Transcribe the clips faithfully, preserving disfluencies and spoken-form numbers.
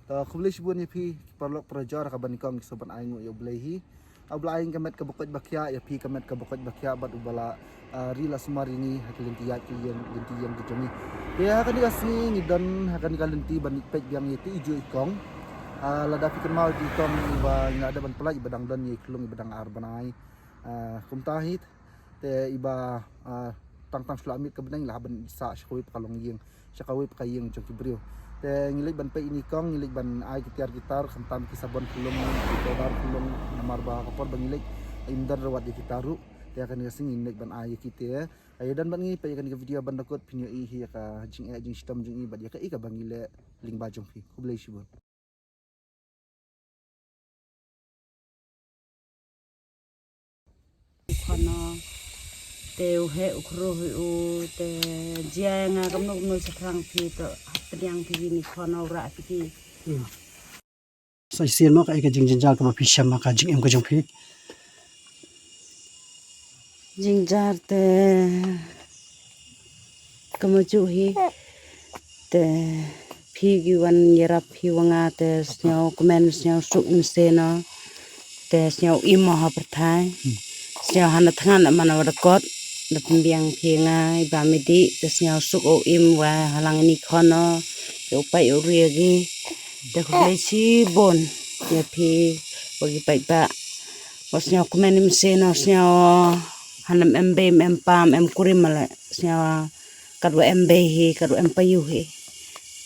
Ta khublei shibun ïa phi ki paralok parajor, ha kaba nyngkong ngi sngewbha ban ai nguh ïa U Blei hi. Ïa U Blei, ai ka met kaba koit ba khiah, ïa phi ka met kaba koit ba khiah bad uba la, ah, ri la sumar ïa ngi ha ki lynti ïaid ki ïeng, lynti ïeng ki jong ngi. Te ha kane ka sngi ngi don ha kane ka lynti ban peit biang ïa iti i juh i kong. Ah, lada phi kynmaw iti i kong iba ngi la dep ban pynlait, iba dang don ïa i khlung, iba dang ar bnai. Ah, kumta hi. Te iba, ah, tang tang shu la miet ka bneng la hap ban sah sha kawei pat ka longïing, sha kawei pat ka ïing jong ki briew. Te ngi leit ban peit ine i kong, ngi leit ban ai ki tiar ki tar, khamtam ki sabon khlung, ki powder khlung, namar ba ka por ba ngi leit im don re wat ïa kita ruh. Te ha kane ka sngi ngi leit ban ai ïa ki te. Ai ïa don bad ngi, peit ïa kane ka video ban da kut, phin ïohi hi ïa ka jingeh jingshitom jong ngi bad ïa kaei kaba ngi leh lyngba jong phi. Khublei shibun. Khun o, te u heh u khruh hi u, te jia nga kumno kumno shaphrang phi, to pdiang phi ïa ine i khun o, u rah phi ki. Hmm. Sa shisien mo, kaei ka jingjynjar kaba phi shem ha ka jingim ka jong phi? Jynjar te ka mut ju hi, te phi ki wan ïarap phi wa nga te sngewkmen sngewsuk mynsiem o, te sngew im o ha pyrthai. Hmm. Sngew hana thngan man wa da kot, da pynbiang phi nga iba mih dih, te sngewsuk o im wa ha lang ine i khun o, te u pait u ri ïa ki, te khublei shibun ïa phi wa ki paidbah. Wa sngewkmen mynsiem o, sngew hana em bei, em pa, em kurim leh, sngew katwa em bei hi, katwa em payu hi.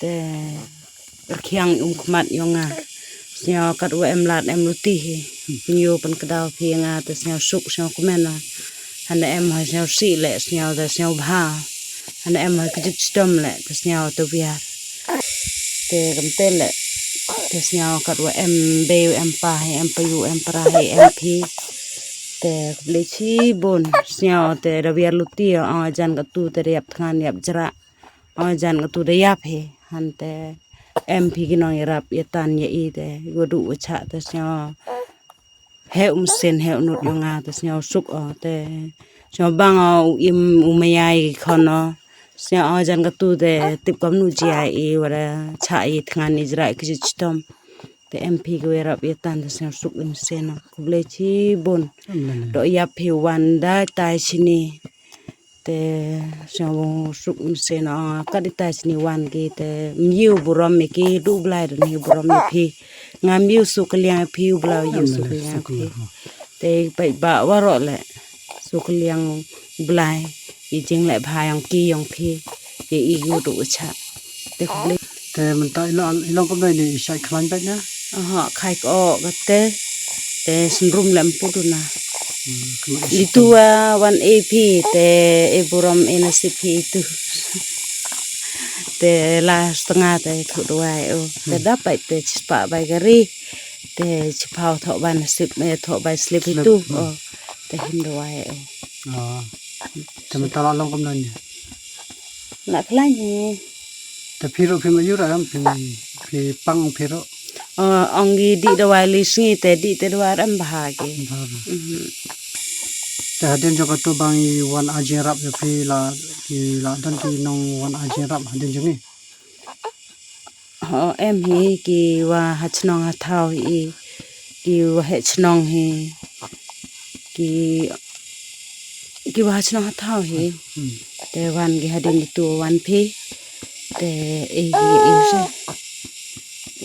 Te rkhiang umkhmat ïong nga. Sngew katwa em lad em luti hi. Pynïoh pynkdaw phi ïa nga te sngewsuk sngewkmen o. Hana em hoi sngewsih leh, sngew te sngewbha. Hana em hoi kjut sdom leh, te sngew te wiar. Te kamte leh, te sngew katwa em bei em pa hi, em payu em para hi, em phi. Te khublei shibun, sngew te da wiar luti o, ong jan katu te da ïap thngan ïap jrah. Ong jan katu da ïap hi, hante em phi ki nongïarap ïa tan ïa i te, wa duh wa chah te sngew. Heh u mynsiem heh u nud ïong nga te sngewsuk o te. Sngewbang o u im u maya ïa ki khun o. Sngew o jan katu te tip kumno jia i wa da chah i thngan i jrah i kjut chitom. Te em phi ki wa ïarap ïa tan te sngewsuk im mynsiem o. Khublei shibun. Doh ïap phi wan da tai shini. Te sngewsuk mynsiem o, kat ita shini wan ki te ym ïoh burom ïa ki, duh Blai don ïoh burom ïa phi. Ngam ïoh suk kylliang ïa phi, U Blai ïoh suk kylliang ïa phi. Te paidbah waroh leh suk kylliang U Blai ïa jingleh bha ïong ki ïong phi. Ïa i ïoh duh u chah. Te khublei. Te mynta i long, i long kumno ine, i shait khlaiñ beit na? Aha, khai ko kate. Te synrum lem pu duna. Hmm, kumno i shait. Itu wa wan e phi te e burom e nasib phi itu. Te la stnga te thu dawai o. Te hmm. Dapat te chispah bai gari. Te chiphaw thoh bai nasib, eh, thoh bai slip itu. Hmm. O. Te hin dawai o. O. Te mynta la long kumno ine? La khlaiñ hi. Te phi ruh phim ïoh ra em, phi, phi pang phi ruh. O, ong ki dih dawai li sngi te dih te dawai em bha ki. Bha. Mhm. Te hadien jong katu ba ngi wan ai jingïarap ïa phi la, ki la don ki nong wan ai jingïarap hadien jong ngi. Ho, em hi ki wa ha chnong ha thaw hi, ki wa heh chnong hi, ki, ki wa ha chnong ha thaw hi. Hmm. Te wan ki hadien kitu wan phi. Te e ki e se.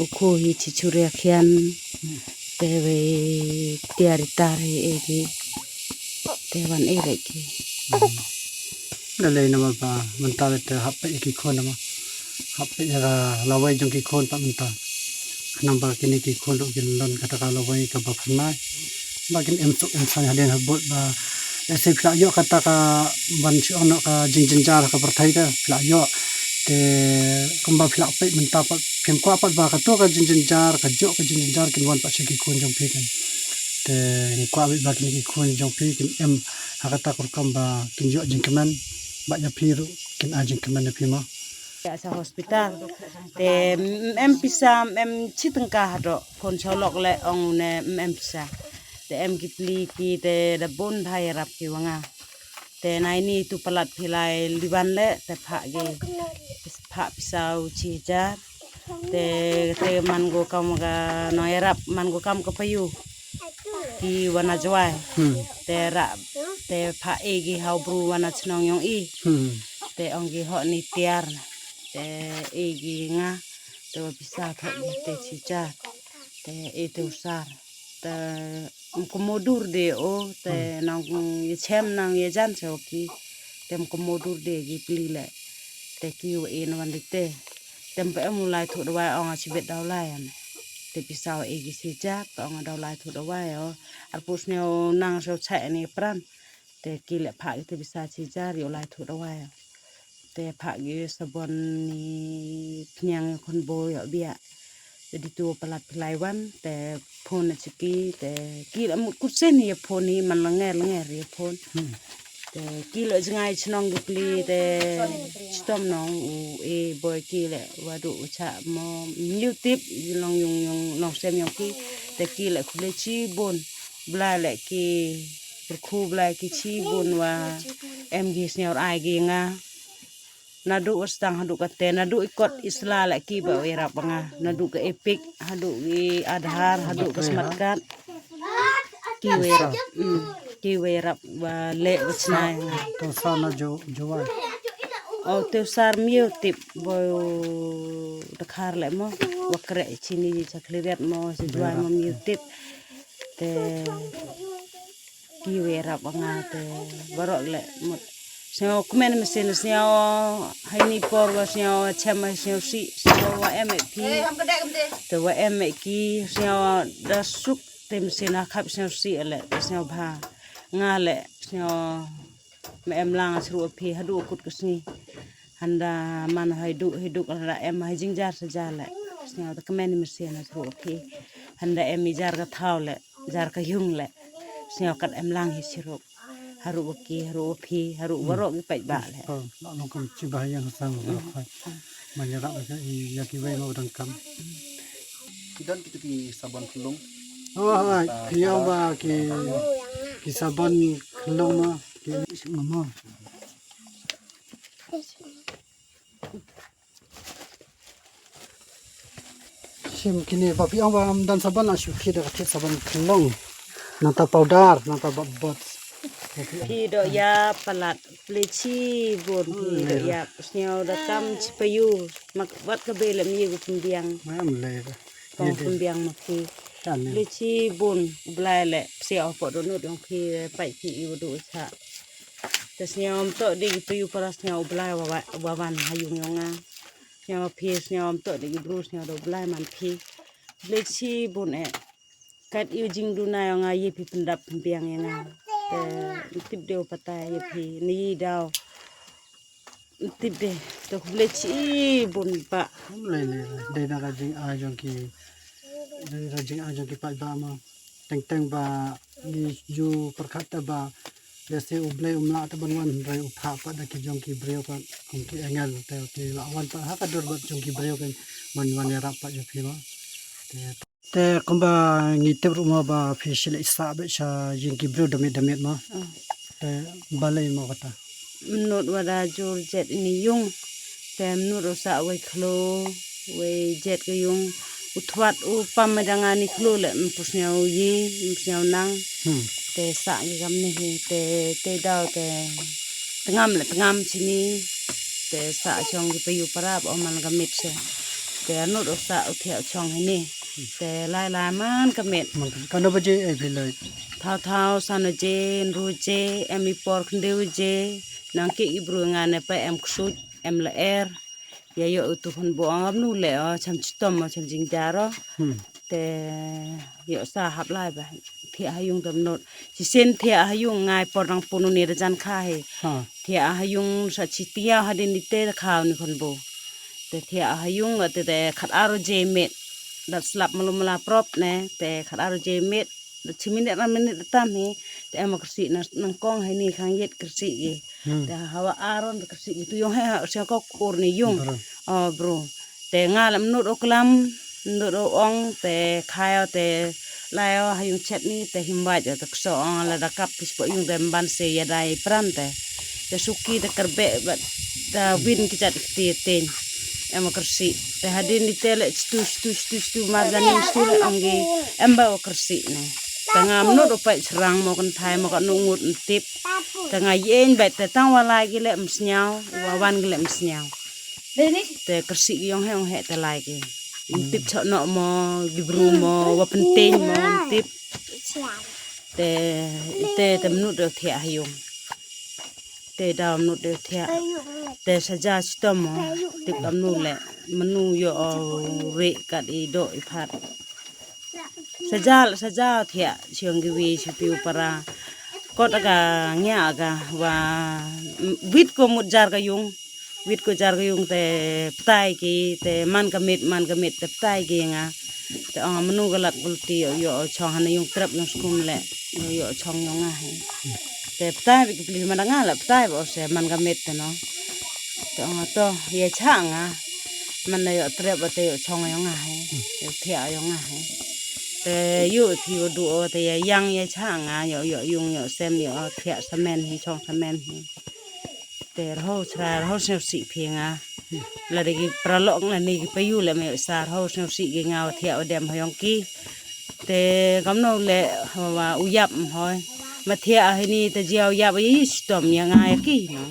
U khu hi chi churia khian. Te wei tiar itar hi e ki. Te wan e leh ki. Hmm. Lei namar ba mynta te hap peit ïa ki khun namar. Hap peit ïa ka lawei jong ki khun pat mynta. Namar kine ki khun ruh kin don kata ka lawei kaba phyrnai. Ba kin em suk em saiñ hadien habud ba. Lehse phi la ïoh kata ka ban shu ong noh ka jingjynjar ka pyrthei te phi la ïoh. Te kumba phi la peit mynta pat phim kwah pat ba kato ka jingjynjar, kajuh ka jingjynjar kin wan pat sha ki khun jong phi te. Te ngi kwah beit ba kine ki khun jong phi kin em ha kata ka rukom ba kin ïoh jingkmen. Ba ïa phi ruh kin ai jingkmen ïa phi mo. Ïa sha hospital. Te em pisa, em chi tyngka haduh. Phone sha u lok leh ong une em pisa. Te em ki pli ki te da bun bha ïarap ki wa nga. Te naini tu palat phi lai liwan leh te phah ki. Phah pisa u chi hajar. Te te man ko kam ka nong erap man ko kam ka payu. Ki wana jwai. Hmm. Te ra te pha e ki hau bru wana chnong yong i. Hmm. Te ong ki ho ni tiar. Te e ki nga. Te wa pisa thok ki te chicha. Te e te usar. Te mkomodur de o te nang ye chem nang ye jan se o ki. Te mkomodur de ki pli le. Te ki wa e na wan de te. Tem pa em u lai thu dawai ong a chibet daw lai ane. Te pisa wa e ki si jar to ong a daw lai thu dawai o. Ar pus ne o nang so chai ane pran. Te ki le pha ki te pisa si jar yo lai thu dawai o. Te pha ki sabon ni pnyang kon bo yo bia. Te di tu palat pilai wan te phone na chiki te ki le mut kut sen ye phone ni man langer langer ye phone. Hmm. Te ki le jngai chnong dukli te chitom nong u e boy ki le wadu u cha mo miu tip long yung yung long sem yung ki te ki le kule chi bun bla le ki berku bla ki chi bun wa em gi snior ai gi nga nadu u stang hadu ka te nadu i kot isla le ki ba u irap nga nadu ka epic hadu i adhar hadu ka smart card ki wei rap mm, ki wei rap wa le wa chnai nga. Te sa na jo jo wa. O te sar miu tip bo dakhar le mo wa kre chini chakli ret mo si jwai mo miu tip te ki wei rap nga te barok le mut. Sñiaw kmen mesin sñiaw haini por wa sñiaw chem sñiaw si sñiaw wa em ek ki. Te wa em ek ki sñiaw da suk te mesin a khap sñiaw si ale te sñiaw bha nga le sñiaw me em lang sru phi hadu kut ka sngi handa man hai du hai du handa em hai jingjar sa jar le sñiaw te kmen mesin sru phi handa em i jar ka thaw le jar ka yung le sñiaw kat em lang hi sru. Haru wa ki haru wa phi haru warok ki pait ba le. Oh, la long kam chi ba yang sang ba khai. Ma ya ra ka i ya ki wei ma dang kam. Ki don kitu ki sabon khulung. Oh, hai, ki yang ba ki ki sabon khulung ma ki ngamo. Sim kini ba pi ong ba am dan saban a shu khi da ka sabon khlong. Nata powder, nata ba bot. Phi do ya palat plechi bun phi do ya sñiaw da kam chi payu mak wat ka be le mi gu pynbiang. Mam le. Kong pynbiang ma phi. Plechi bun blai le psi o po do nu dong phi pai phi i du cha. Te sñiaw ym toh de ki tu yu para sñiaw u Blai wa, wa, wa wan ha yung yong nga. Sñiaw phi sñiaw ym toh de ki bru sñiaw da u Blai man phi. Blai chi bun eh. Kat yu jingduna yong nga ye phi pyndap pynbiang yong nga. Te ym tip de u pata ye phi ni yi daw. Ym tip de. Te u Blai chi bun ba. Ym lei lei lei. Dei na ka jingai jong ki. Dei na ka jingai jong ki paidbah ma. Teng teng ba ngi ju pyrkhat te ba lehse u Blei um lah te ban wan hynrei u phah pat da ki jong ki briew pat kum ki angel te ki la wan pat ha ka dur bad jong ki briew kan ban wan ïarap pat ïa phi ma. Te, te kumba ngi tip ruh ma ba phi shu leit sah bad sha jong ki briew da miet da miet ma. Te balei ma kata. Mynnud wa da jur jet ini yung. Te mynnud u sah wei khlo wei jet ka yung. U thwat u pam ma da nga ni khlo le ym pu sñiaw yi ym sñiaw nang. Hmm. Te sah ki kam ni hi te te daw te tngam le tngam chini. Te sah chong ki payu para ba o man ka mit se. Te anud u sah u thiah u chong hi ni. Te lai lai man ka mit. Man ka no baje ai phi lai. Thaw thaw san je nru je em i por khyndew je. Nang ki i bru nga ne pa em ksuj em la er. Ya yo u tu khun bo ngam nu le o cham chitom o cham jingjar o. Hmm. Te yo sa hap lai ba. Thiah ha yung tam not. Chi sen thiah ha yung ngai por nang punu ne da jan kha he. Ha. Thiah ha yung sa chi tia ha din di te kha ni khun bo. Te thiah ha yung te te khat aro je met. Dat slap malu mala prop ne te khat aro je met. Chi minit ra minit tam hi te em kyrsi na nang kong hi ni khang yet kyrsi gi. Hmm. Te hawa aron te kyrsi gi tu yong he ha sio ko kur ni yung. Bro. Oh bro. Te nga lam nut o klam nut o ong te khayo te layo ha yung chet ni te himbai te kso ong la da kap kis po yung te mban se ya dai pran te. Te suki te kerbe ba te win ki chat ki te ten. Em wa kyrsih. Te hadien di te le stu stu stu stu marjan stu le ong ki em ba wa kyrsih ne. Te nga mnut u pait srang mo kynthai mo ka nu ngut ntip. Te nga ïeng bad te tang wa lai ki le msnyaw, wa wan ki le msnyaw. Te kyrsih ki ong he ong he te lai ki. Ntip chok nok mo, gibru mo, wa pynting mo, ntip. Te te te mnut de thiah ha yung. Te da mnut de thiah. Te saja chitom mo. Tip kam nu le mnu yo o re kat i do i phat. Saja saja thiah chiong giwi chipiu para. Kot aga ngia aga wa wit ko mut jar ka yung. Wit ko jar ka yung te ptai ki te man ka mit man ka mit te ptai ki nga. Te ong mnu ka lat kulti yo yo chong hana yung trep yung skum le yo yo chong yung nga he. Te ptai bi kipli mana nga le ptai ba ose man ka mit te no. Te ong to ye cha nga. Man na yo trep ba te yo chong yung nga he. Yo thia yung nga he. Te yo thi yo du o te ye yang ye cha nga yo yo yung yo sem yo thia semen hi chong semen hi. Te rho chra rho sngewsih phi nga. La de ki pralok la ni ki payu le me sa rho sngewsih ki nga wa thiah wa dem ha yong ki. Te kamno le wa u yap hoi. Ma thiah hi ni te jia u yap yi stom ya nga ya ki no.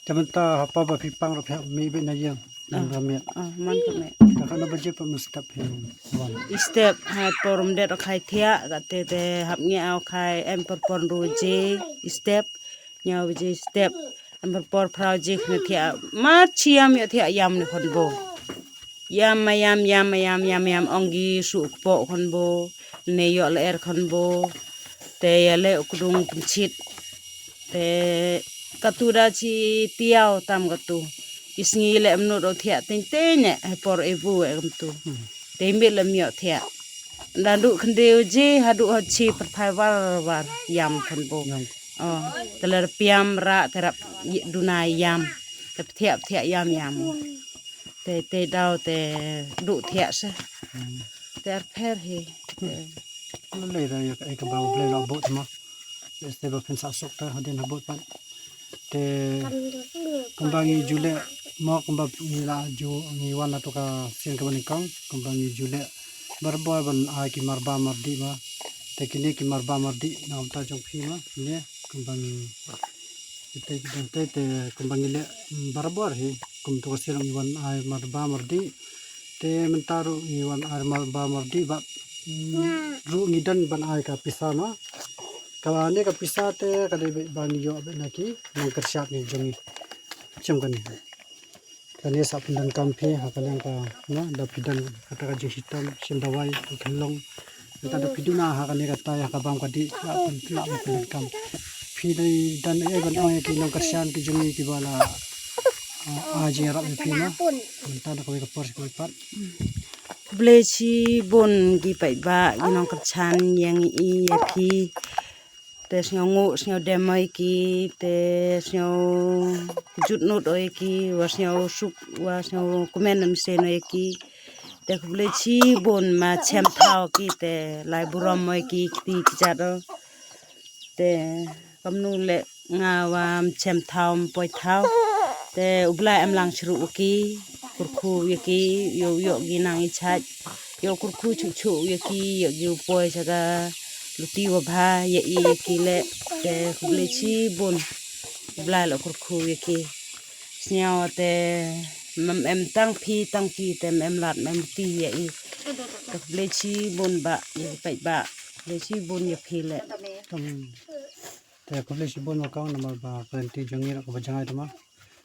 Te mynta hapa ba phi pang ruh phi hap mih beit na ïing. Man ka met. Ah, man ka met. Te katno baje pat myn step phi wan? I step ha por ym det u khai thiah ka te te hap ngi au khai em por pon ru je i step. Nyaw baje i step. Em por por phra je khna thiah. Ma chiam ïa thiah yam ne khon bo. Yam ma yam yam ma yam yam yam ong gi su kpo khon bo. Ne yo le er khon bo. Te ya le u kdung pynchit. Te katu da chi tiaw tam katu. Isngi le mnut o thiah ting ting ne he por e bu e kamtu. Te mit le myo thiah. Da du khndi je ha du ha chi perthai war war yam khon bo. Yam. Oh, te le piam ra te rap duna yam. Te pthiah pthiah yam yam. Te te daw te du thiah se. Te ar pher hi. Te. Lo le da ya ka ba u ble lo bot ma. Este ba phin sa sok ta hadien ha bot pat. Te kumba ngi ju leh mo kumba ngi la ju ngi wan na to ka sien kaba nyngkong kumba ngi ju leh barabor ban ai ki marba mardi ma. Te kine ki marba mardi na ka bynta jong phi ma ne kumba ngi te te te kumba ngi leh barabor hi kum to ka sien ngi wan ai marba mardi. Te mynta ruh ngi wan ai marba mardi ba ruh ngi don ban ai ka pisa ma. Kane ka pisa te ka dei ba ngi ïoh beit na ki nongkyrshan ngi jong ngi. Shem kane. Kane sa pyndonkam phi ha ka liang ka na da phi don kata ka jingshitom shem dawai ki khyllung. Kata da phi duna ha kane ka tai ha ka bam ka dih la pyndonkam. Phi dei don ei ban ong ïa ki nongkyrshan ki jong ngi kiba la ai jingïarap ïa phi na. Mynta da kawei ka por shi kawei pat. Khublei shibun ki paidbah ki nongkyrshan ïa ngi ïa phi. Te sngew nguh sngew dem oi ki te sngew jut nut oi ki wa sngew suk wa sngew kmen mesen oi ki. Te khublei shibun ma chem thaw ki te lai burom oi ki kti ki jat o. Te kamnu le nga wa mchem thaw mpoi thaw. Te u Blai em lang shru u ki kurkhu ïa ki ïoh ïoh ki nang i chaj. Ïoh kurkhu chu chu ïa ki ïoh ki u poi sha ka luti wa bha ïa i ïa ki le. Te khublei shibun u Blai lo kurkhu ïa ki. Sniaw te mem em tang phi tang ki te mem lad mem ti ïa i. Te khublei shibun ba ïa ki peit ba khublei shibun ïa phi le. Te khublei shibun ma kong namar ba ka lynti jong ngi ruh kaba jngai te ma.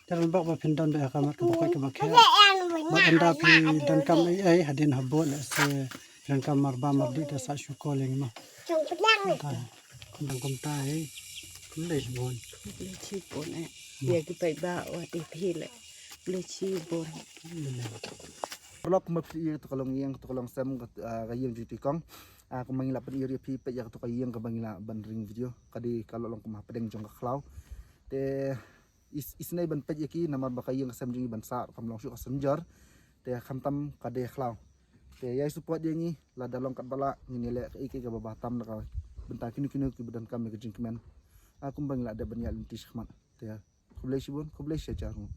Te ruh bok ba phin don beit ha ka mat kaba koit kaba khiah. Bad ynda phi donkam ei ei hadien habud lehse phi donkam marba mardi te sa shu call ïa ngi ma. Kumta kumta ei. Khublei shibun. Khublei shibun eh. Ïa ki paidbah wa te phi le. Khublei shibun. Paralok, kumba phi ïa kato ka long ïing kato ka long sem ka ïing jong i kong. Kumba ngi la pynïoh ïa phi peit ïa kato ka ïing kaba ngi la ban ring video ka dei ka la long kum hapdeng jong ka khlaw. Te isynei ban peit ïa ki namar ba ka ïing ka sem jong i ban sah kam long shuh ka synjor. Te khamtam ka dei khlaw. Te ïa support ïa ngi lada long katba lah ngin ïa leh kaei kaei kaba bha tam na ka bynta kino kino kiba donkam ïa ka jingkmen. Kumba ngi la dep ban ïaid lynti shakhmat. Te khublei shibun, khublei shihajar nguh.